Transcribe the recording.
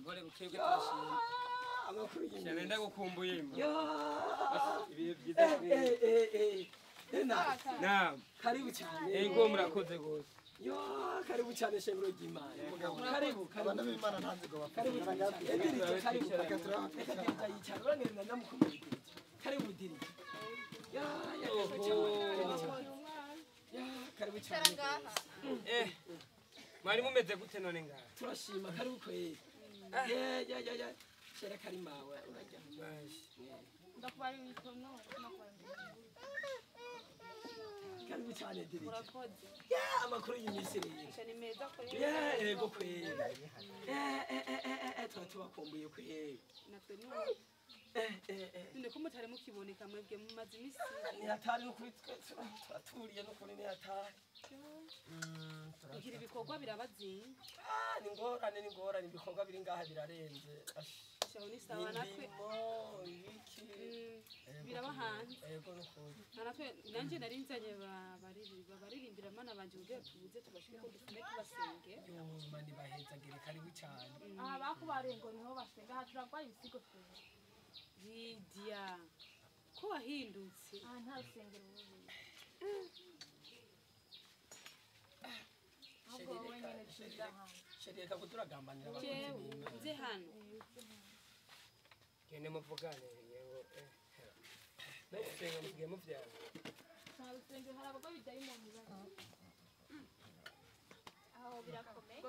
Mbore bukebwe turashima. Amakuru Cyane y'imana. ndagukumbuye. Yo. Ibihe byiza. Eh eh eh. Leonard, Naam. karibu cyane. Ego murakoze gose. Yo, karibu cyane shengero ry'Imana. Karibu, karibu. Abana b'Imana nta nzigo bafite. Karibu cyane. Dirija, karibu. Reka turabe. Reka dirija yicara. Urangenda ndamukumbuye dirija. Karibu dirija. Ya, ya, karibu cyane. Ya, karibu cyane. Eh. Mwari mumeze gute none ngaha? Turashima, karibu kweli. Ya, ya, ya, ya. Shera karimawe urajya. Ndakubara imitono. Karibu cyane dirija. Murakoze. Ya, amakuru y'iminsi rero. Ni meza kuri Ya, yego kweli. Eh, eh, eh, eh, eh, tuba tubakumbuye kweli. natwe ni Eh, eh, eh. none ko mutari mukiboneka mwebwe mumaze imisi. Ni hatari n'ukuri twe turaturiye n'ukuri ni hatari. Kugira ibikorwa birabazinga. Ah, ni ngorane ni ngorane ibikorwa biri ngaha birarenze. Shaho ni sawa natwe. Indimo, ibiki. Biraba hanze. Yego n'ukuri. Na natwe nanje nari nzanye babaririmbira mana banje kugira tubuze tubashike ko dufume tubasenge. Yo, mani bahezagire karibu cyane. Aha bakubariye ngo niho basenga, aha turarwaye ibisigo twebwe. Lidia ko wahindutse. Aha nta rusengero rubi. Ahubwo wowe nyene tuza hano. Sheri reka kuturagambanira abakozi Jewe b'Imana. nze hano. Gende muvugane yego. No gusenga musigaye muvyara. Nta rusengero, hari abagore bidayimoni bari. Aho birakomeye.